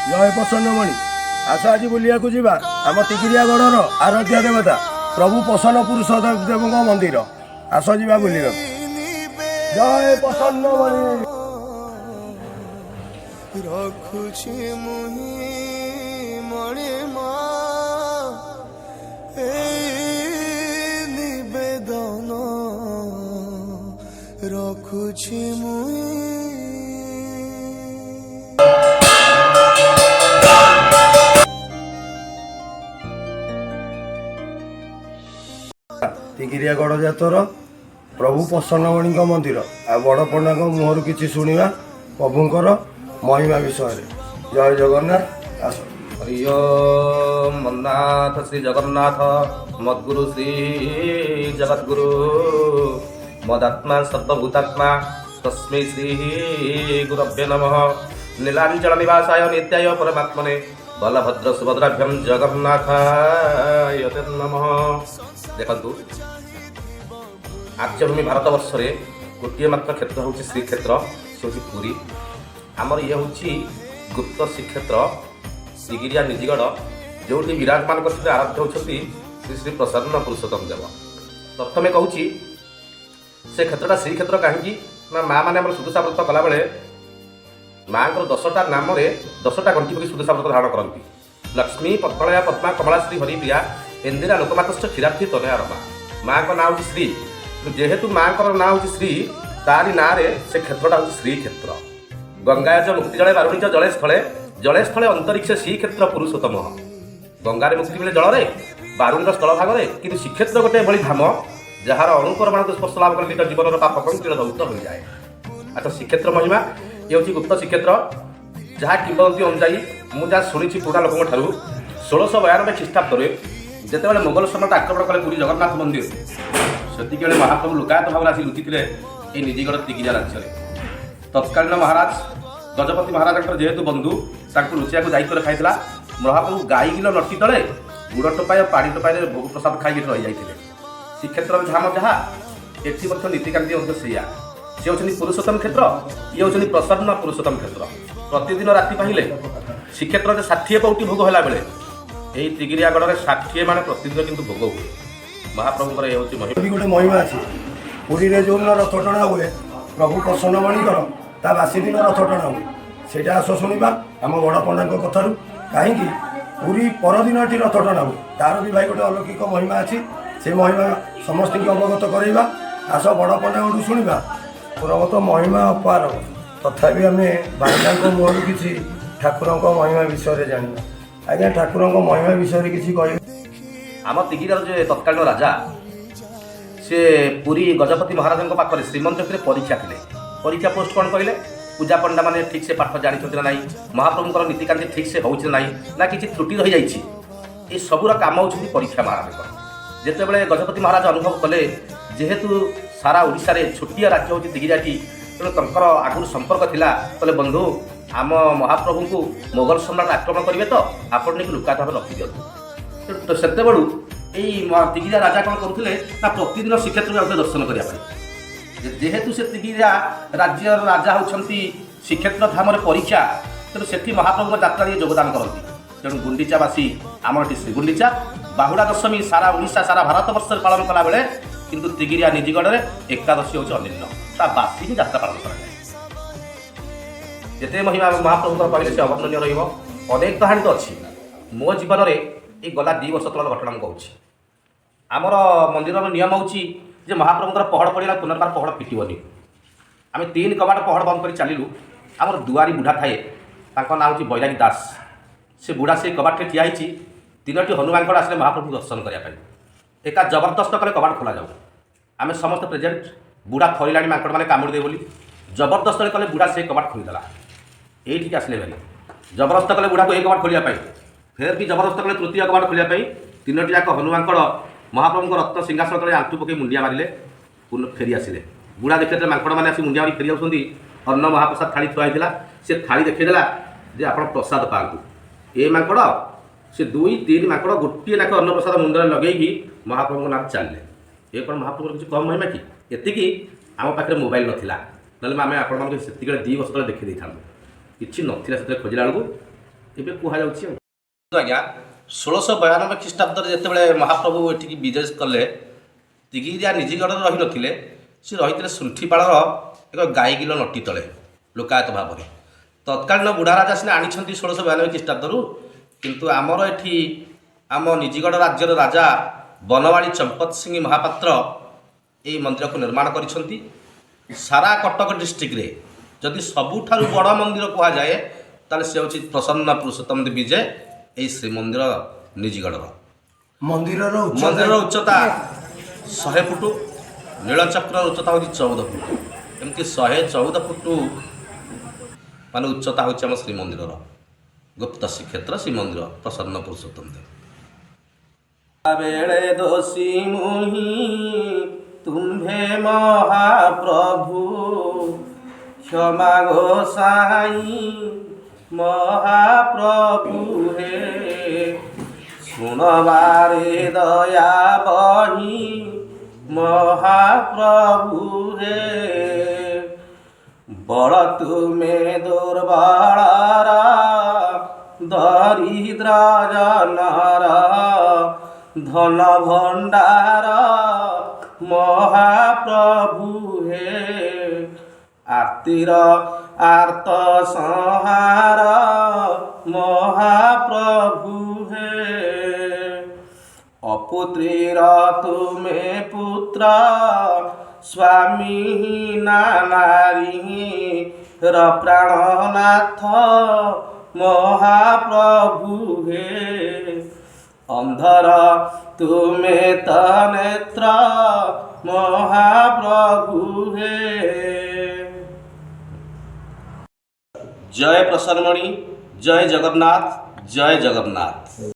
ଜୟ ପ୍ରସନ୍ନମଣି। ଆସ, ଆଜି ବୁଲିବାକୁ ଯିବା ଆମ ତିଗିରିଆ ଗଡ଼ର ଆରାଧ୍ୟ ଦେବତା ପ୍ରଭୁ ପ୍ରସନ୍ନ ପୁରୁଷ ଦେବଙ୍କ ମନ୍ଦିର। ଆସ, ଯିବା ବୁଲିବାକୁ। ଜୟ ପ୍ରସନ୍ନମଣି। ରଖୁଛି ମୁହିଁ ମଣିମା ଏଇ ନିବେଦନ, ରଖୁଛି ମୁହିଁ। ତିଗିରିଆ ଗଡ଼ଜାତର ପ୍ରଭୁ ପ୍ରସନ୍ନମଣିଙ୍କ ମନ୍ଦିର ଆଉ ବଡ଼ ପଣ୍ଡାଙ୍କ ମୁହଁରୁ କିଛି ଶୁଣିବା ପ୍ରଭୁଙ୍କର ମହିମା ବିଷୟରେ। ଜୟ ଜଗନ୍ନାଥ, ଆସ। ହରି ଓମ୍। ମନ୍ନାଥ ଶ୍ରୀ ଜଗନ୍ନାଥ, ମଦ୍ଗୁରୁ ଶ୍ରୀ ଜଗଦ୍ଗୁରୁ, ମଦାତ୍ମା ସର୍ବଭୂତାତ୍ମା ତସ୍ମୈ ଶ୍ରୀ ଗୁରଭ୍ୟ ନମଃ। ନୀଳାଞ୍ଚଳ ନିବାସାୟ ନିତ୍ୟାୟ ପରମାତ୍ମନେ ବଳଭଦ୍ର ସୁଭଦ୍ରାଭ୍ୟಂ ଜଗନ୍ନାଥାୟ ତେ ନମଃ। ଦେଖନ୍ତୁ, ଆର୍ଯ୍ୟଭୂମି ଭାରତବର୍ଷରେ ଗୋଟିଏ ମାତ୍ର କ୍ଷେତ୍ର ହେଉଛି ଶ୍ରୀକ୍ଷେତ୍ର, ସେ ହେଉଛି ପୁରୀ। ଆମର ଇଏ ହେଉଛି ଗୁପ୍ତ ଶ୍ରୀକ୍ଷେତ୍ର ତିଗିରିଆ ନିଜିଗଡ଼, ଯେଉଁଠି ବିରାଜମାନ କରିଛନ୍ତି, ଆରାଧ୍ୟ ହେଉଛନ୍ତି ଶ୍ରୀ ଶ୍ରୀ ପ୍ରସନ୍ନ ପୁରୁଷୋତ୍ତମ ଦେବ। ପ୍ରଥମେ କହୁଛି, ସେ କ୍ଷେତ୍ରଟା ଶ୍ରୀକ୍ଷେତ୍ର କାହିଁକି ନା, ମା ମାନେ ଆମର ସୁଦଶା ବ୍ରତ କଲାବେଳେ ମାଙ୍କର 10ଟା ନାମରେ 10ଟା ଗଣ୍ଠି ପକାଇ ସୁଦଶା ବ୍ରତ ଧାରଣ କରନ୍ତି। ଲକ୍ଷ୍ମୀ ପଦ୍ମଳୟା ପଦ୍ମା କମଳା ଶ୍ରୀ ହରିପ୍ରିୟା ଇନ୍ଦିରା ଲୋକମାତଶ୍ଚ କ୍ଷୀରାବ୍ଧି ତନୟା ରମା। ମାଙ୍କ ନାଁ ହେଉଛି ଶ୍ରୀ। କିନ୍ତୁ ଯେହେତୁ ମାଙ୍କର ନାଁ ହେଉଛି ଶ୍ରୀ, ତାରି ନାଁରେ ସେ କ୍ଷେତ୍ରଟା ହେଉଛି ଶ୍ରୀକ୍ଷେତ୍ର। ଗଙ୍ଗାୟ ମୁକ୍ତି ଜଳେ ବାରୁଣୀଚ ଜଳେ ସ୍ଥଳେ ଜଳେ ସ୍ଥଳେ ଅନ୍ତରିକ୍ଷ ଶ୍ରୀକ୍ଷେତ୍ର ପୁରୁଷୋତ୍ତମ। ଗଙ୍ଗାରେ ମୁକ୍ତି ମିଳେ ଜଳରେ, ବାରୁଣୀର ସ୍ଥଳ ଭାଗରେ, କିନ୍ତୁ ଶ୍ରୀକ୍ଷେତ୍ର ଗୋଟେ ଏଭଳି ଧାମ ଯାହାର ଅଣୁପରମାଣୁ ସ୍ପର୍ଶ ଲାଭ କଲେ ନିଜ ଜୀବନର ପାପ ପଙ୍କିଳ ଧୌତ ହୋଇଯାଏ। ଆଚ୍ଛା, ଶ୍ରୀକ୍ଷେତ୍ର ମହିମା। ଇଏ ହେଉଛି ଗୁପ୍ତ ଶ୍ରୀକ୍ଷେତ୍ର, ଯାହା କିମ୍ବଦନ୍ତୀ ଅନୁଯାୟୀ ମୁଁ ଯାହା ଶୁଣିଛି ପୁରୁଣା ଲୋକଙ୍କ ଠାରୁ, 1692 ଖ୍ରୀଷ୍ଟାବ୍ଦରେ ଯେତେବେଳେ ମୋଗଲ ସମ୍ରାଟ ଆକ୍ରମଣ କଲେ ପୁରୀ ଜଗନ୍ନାଥ ମନ୍ଦିର, ସେତିକିବେଳେ ମହାପ୍ରଭୁ ଲୁକାୟତ ଭାବରେ ଆସି ଲୁଚିଥିଲେ ଏଇ ନିଜିଗଡ଼ ତିଗିରିଆ ରାଜ୍ୟରେ। ତତ୍କାଳୀନ ମହାରାଜ ଗଜପତି ମହାରାଜଙ୍କର ଯେହେତୁ ବନ୍ଧୁ, ତାଙ୍କୁ ଲୁଚିବାକୁ ଦାୟିତ୍ୱ ରଖାଇଥିଲା। ମହାପ୍ରଭୁ ଗାଈ ଗିଲ ନଟି ତଳେ ଗୁଡ଼ ଟୋପାଏ ପାଣି ଟୋପାଏରେ ଭୋଗ ପ୍ରସାଦ ଖାଇକି ରହିଯାଇଥିଲେ। ଶ୍ରୀକ୍ଷେତ୍ରର ଧାମ ଯାହା, ଏଠି ମଧ୍ୟ ନୀତିକାନ୍ତି ମଧ୍ୟ ସେଇଆ। ସେ ହେଉଛନ୍ତି ପୁରୁଷୋତ୍ତମ କ୍ଷେତ୍ର, ଇଏ ହେଉଛନ୍ତି ପ୍ରସନ୍ନ ପୁରୁଷୋତ୍ତମ କ୍ଷେତ୍ର। ପ୍ରତିଦିନ ରାତି ପାହିଲେ ଶ୍ରୀକ୍ଷେତ୍ରରେ 60 ପଉଟି ଭୋଗ ହେଲା ବେଳେ ଏଇ ତିଗିରିଆ ଗଡ଼ରେ 60 ମାନେ ପ୍ରତିଦିନ କିନ୍ତୁ ଭୋଗ ହୁଏ। ମହାପ୍ରଭୁଙ୍କର ଏ ହେଉଛି ମହିମା। ବି ଗୋଟେ ମହିମା ଅଛି। ପୁରୀରେ ଯେଉଁଦିନ ରଥ ଟଣା ହୁଏ ପ୍ରଭୁ ପ୍ରସନ୍ନମଣିଙ୍କର, ତା ବାସି ଦିନ ରଥ ଟଣା ହୁଏ। ସେଇଟା ଆସ ଶୁଣିବା ଆମ ବଡ଼ ପଣ୍ଡାଙ୍କ କଥାରୁ, କାହିଁକି ପୁରୀ ପରଦିନ ଏଠି ରଥ ଟଣା ହୁଏ। ତାର ବି ଭାଇ ଗୋଟେ ଅଲୌକିକ ମହିମା ଅଛି। ସେ ମହିମା ସମସ୍ତଙ୍କୁ ଅବଗତ କରାଇବା। ଆସ, ବଡ଼ ପଣ୍ଡାଙ୍କଠୁ ଶୁଣିବା। ଠାକୁରଙ୍କ ତ ମହିମା ଅପାର, ତଥାପି ଆମେ ଭାଇନାଙ୍କ ମୁହଁରୁ କିଛି ଠାକୁରଙ୍କ ମହିମା ବିଷୟରେ ଜାଣିବା। ଆଜ୍ଞା, ଠାକୁରଙ୍କ ମହିମା ବିଷୟରେ କିଛି କହିବେ? ଆମ ତିଗିରିଆର ଯେ ତତ୍କାଳୀନ ରାଜା, ସେ ପୁରୀ ଗଜପତି ମହାରାଜଙ୍କ ପାଖରେ ଶ୍ରୀମନ୍ଦିର ଭିତରେ ପରୀକ୍ଷା ଥିଲେ। ପରୀକ୍ଷା ପୋଷ୍ଟ କ'ଣ କହିଲେ, ପୂଜା ପଣ୍ଡାମାନେ ଠିକ୍ ସେ ପାଠ ଜାଣିଛନ୍ତି ନା ନାହିଁ, ମହାପ୍ରଭୁଙ୍କର ନୀତିକାନ୍ତି ଠିକ୍ ସେ ହେଉଛି ନା ନାହିଁ, ନା କିଛି ତ୍ରୁଟି ରହିଯାଇଛି, ଏ ସବୁର କାମ ହେଉଛନ୍ତି ପରୀକ୍ଷା ମହାରାଜଙ୍କର। ଯେତେବେଳେ ଗଜପତି ମହାରାଜ ଅନୁଭବ କଲେ, ଯେହେତୁ ସାରା ଓଡ଼ିଶାରେ ଛୋଟିଆ ରାଜ୍ୟ ହେଉଛି ତିଗିରିଆଟି, ତେଣୁ ତାଙ୍କର ଆଗରୁ ସମ୍ପର୍କ ଥିଲା। କହିଲେ, ବନ୍ଧୁ, ଆମ ମହାପ୍ରଭୁଙ୍କୁ ମୋଗଲ ସମ୍ରାଟ ଆକ୍ରମଣ କରିବେ ତ ଆପଣ ନେଇକି ଲୁକାୟତ ଭାବେ ରଖିଦିଅନ୍ତୁ। ତେଣୁ ତ ସେତେବେଳୁ ଏଇ ତିଗିରିଆ ରାଜା କ'ଣ କରୁଥିଲେ ନା, ପ୍ରତିଦିନ ଶ୍ରୀକ୍ଷେତ୍ରକୁ ଯାଉଥିଲେ ଦର୍ଶନ କରିବା ପାଇଁ। ଯେହେତୁ ସେ ତିଗିରିଆ ରାଜ୍ୟର ରାଜା ହେଉଛନ୍ତି ଶ୍ରୀକ୍ଷେତ୍ର ଧାମରେ ପରୀକ୍ଷା, ତେଣୁ ସେଠି ମହାପ୍ରଭୁଙ୍କ ଯାତ୍ରାରେ ଇଏ ଯୋଗଦାନ କରନ୍ତି। ତେଣୁ ଗୁଣ୍ଡିଚାବାସୀ, ଆମର ଏଠି ଶ୍ରୀଗୁଣ୍ଡିଚା ବାହୁଡ଼ା ଦଶମୀ ସାରା ଓଡ଼ିଶା, ସାରା ଭାରତବର୍ଷରେ ପାଳନ କଲାବେଳେ କିନ୍ତୁ ତିଗିରିଆ ନିଜିଗଡ଼ରେ ଏକାଦଶୀ ହେଉଛି ଅନ୍ୟ, ତା ବାସି ହିଁ ଯାତ୍ରା ପାଳନ କରାଯାଏ। ଯେତେ ମହିମା ମହାପ୍ରଭୁଙ୍କର କହିଲେ ସେ ଅବର୍ଣ୍ଣନୀୟ ରହିବ। ଅନେକ କାହାଣୀ ତ ଅଛି। ମୋ ଜୀବନରେ ଏଇ ଗଲା 2 ବର୍ଷ ତଳର ଘଟଣା ମୁଁ କହୁଛି। ଆମର ମନ୍ଦିରର ନିୟମ ହେଉଛି ଯେ ମହାପ୍ରଭୁଙ୍କର ପହଡ଼ ପଡ଼ିଲା, ପୁନର୍ବାର ପହଡ଼ ଫିଟିବନି। ଆମେ ତିନି କବାଟ ପହଡ଼ ବନ୍ଦ କରି ଚାଲିଲୁ। ଆମର ଦୁଆରୀ ବୁଢ଼ା ଥାଏ, ତାଙ୍କ ନାଁ ହେଉଛି ବୈରାଗୀ ଦାସ। ସେ ବୁଢ଼ା ସେ କବାଟରେ ଠିଆ ହେଇଛି। ତିନୋଟି ହନୁମାଙ୍କଡ଼ ଆସିଲେ ମହାପ୍ରଭୁଙ୍କୁ ଦର୍ଶନ କରିବା ପାଇଁ। ଏକା ଜବରଦସ୍ତ କଲେ କବାଟ ଖୋଲାଯାଉ। ଆମେ ସମସ୍ତେ ପ୍ରେଜେଣ୍ଟ। ବୁଢ଼ା ଥରିଲାଣି, ମାଙ୍କଡ଼ମାନେ କାମୁଡ଼ି ଦେବେ ବୋଲି। ଜବରଦସ୍ତ କଲେ, ବୁଢ଼ା ସେ କବାଟ ଖୋଲିଦେଲା। ଏଇଠିକି ଆସିଲେ ଭାରି ଜବରଦସ୍ତ କଲେ ବୁଢ଼ାକୁ ଏଇ କବାଟ ଖୋଲିବା ପାଇଁ। ଫେର ବି ଜବରଦସ୍ତ କଲେ ତୃତୀୟ କବାଟ ଖୋଲିବା ପାଇଁ। ତିନୋଟି ଯାକ ହନୁମାଙ୍କଡ଼ ମହାପ୍ରଭୁଙ୍କ ରତ୍ନ ସିଂହାସନ ତଳେ ଆଣ୍ଠୁ ପକାଇ ମୁଣ୍ଡିଆ ମାରିଲେ, ପୁନଃ ଫେରି ଆସିଲେ। ବୁଢ଼ା ଦେଖିଲେ ମାଙ୍କଡ଼ମାନେ ଆସି ମୁଣ୍ଡିଆ ମାରି ଫେରି ଯାଉଛନ୍ତି। ଅନ୍ନ ମହାପ୍ରସାଦ ଥାଳି ଥୁଆ ହେଇଥିଲା। ସେ ଥାଳି ଦେଖେଇଦେଲା ଯେ ଆପଣ ପ୍ରସାଦ ପାଆନ୍ତୁ। ଏ ମାଙ୍କଡ଼, ସେ ଦୁଇ ତିନି ମାଙ୍କଡ଼ ଗୋଟିଏ ନାଖ ଅନ୍ନପ୍ରସାଦ ମୁଣ୍ଡରେ ଲଗେଇକି ମହାପ୍ରଭୁଙ୍କ ନାଁ ଚାଲିଲେ। ଏ କ'ଣ ମହାପ୍ରଭୁଙ୍କର କିଛି କମ୍ ମହିମା କି? ଏତିକି ଆମ ପାଖରେ ମୋବାଇଲ ନଥିଲା, ନହେଲେ ଆମେ ଆପଣମାନଙ୍କୁ ସେତିକିବେଳେ 2 ବର୍ଷ ତଳେ ଦେଖେଇ ଦେଇଥାନ୍ତୁ। କିଛି ନଥିଲା ସେଥିରେ ଖୋଜିଲା ବେଳକୁ। ଏବେ କୁହାଯାଉଛି। ଆଉ ଆଜ୍ଞା, 1692 ଖ୍ରୀଷ୍ଟାବ୍ଦରେ ଯେତେବେଳେ ମହାପ୍ରଭୁ ଏଠିକି ବିଜୟ କଲେ, ତିଗିରିଆ ନିଜିଗଡ଼ରେ ରହିନଥିଲେ। ସେ ରହିଥିଲେ ଶୁଣ୍ଠିପାଳର ଏକ ଗାଈଗିଲ ନଟି ତଳେ ଲୋକାୟତ ଭାବରେ। ତତ୍କାଳୀନ ବୁଢ଼ା ରାଜା ସିନା ଆଣିଛନ୍ତି 1692 ଖ୍ରୀଷ୍ଟାବ୍ଦରୁ, କିନ୍ତୁ ଆମର ଏଠି ଆମ ନିଜିଗଡ଼ ରାଜ୍ୟର ରାଜା ବନମାଳୀ ଚମ୍ପତ ସିଂହ ମହାପାତ୍ର ଏଇ ମନ୍ଦିରକୁ ନିର୍ମାଣ କରିଛନ୍ତି। ସାରା କଟକ ଡିଷ୍ଟ୍ରିକ୍ଟରେ ଯଦି ସବୁଠାରୁ ବଡ଼ ମନ୍ଦିର କୁହାଯାଏ, ତାହେଲେ ସେ ହେଉଛି ପ୍ରସନ୍ନ ପୁରୁଷୋତ୍ତମ ବିଜେ ଏଇ ଶ୍ରୀମନ୍ଦିର ନିଜିଗଡ଼ର। ମନ୍ଦିରର ଉଚ୍ଚତା? ମନ୍ଦିରର ଉଚ୍ଚତା 100 ଫୁଟ। ନୀଳଚକ୍ରର ଉଚ୍ଚତା ହେଉଛି 14 ଫୁଟ। ଏମିତି 114 ଫୁଟ ମାନେ ଉଚ୍ଚତା ହେଉଛି ଆମ ଶ୍ରୀମନ୍ଦିରର, ଗୁପ୍ତ ଶ୍ରୀକ୍ଷେତ୍ର ଶ୍ରୀମନ୍ଦିର ପ୍ରସନ୍ନ ପୁରୁଷୋତ୍ତମ ଦେବ। ବେଳେ ଦୋଷୀ ମୁହିଁ ତୁମ୍ଭେ ମହାପ୍ରଭୁ, କ୍ଷମା ଗୋସାଇଁ ମହାପ୍ରଭୁ ହେ। ଶୁଣବାରେ ଦୟା ବହି ମହାପ୍ରଭୁ ହେ। ବଳ ତୁମେ ଦୁର୍ବଳର, ଦରିଦ୍ର ଜନର ଧନ ଭଣ୍ଡାର ମହାପ୍ରଭୁ ହେ। ଆର୍ତ୍ତିର ଆର୍ତ୍ତ ସଂହାର ମହାପ୍ରଭୁ ହେ। ଅପୁତ୍ରୀର ତୁମେ ପୁତ୍ର, ସ୍ୱାମୀହୀନା ନାରୀର ପ୍ରାଣନାଥ ମହାପ୍ରଭୁ ହେ। ଅନ୍ଧର ତୁମେ ତ ନେତ୍ର ମହାପ୍ରଭୁ ହେ। ଜୟ ପ୍ରସନ୍ନମଣି, ଜୟ ଜଗନ୍ନାଥ, ଜୟ ଜଗନ୍ନାଥ।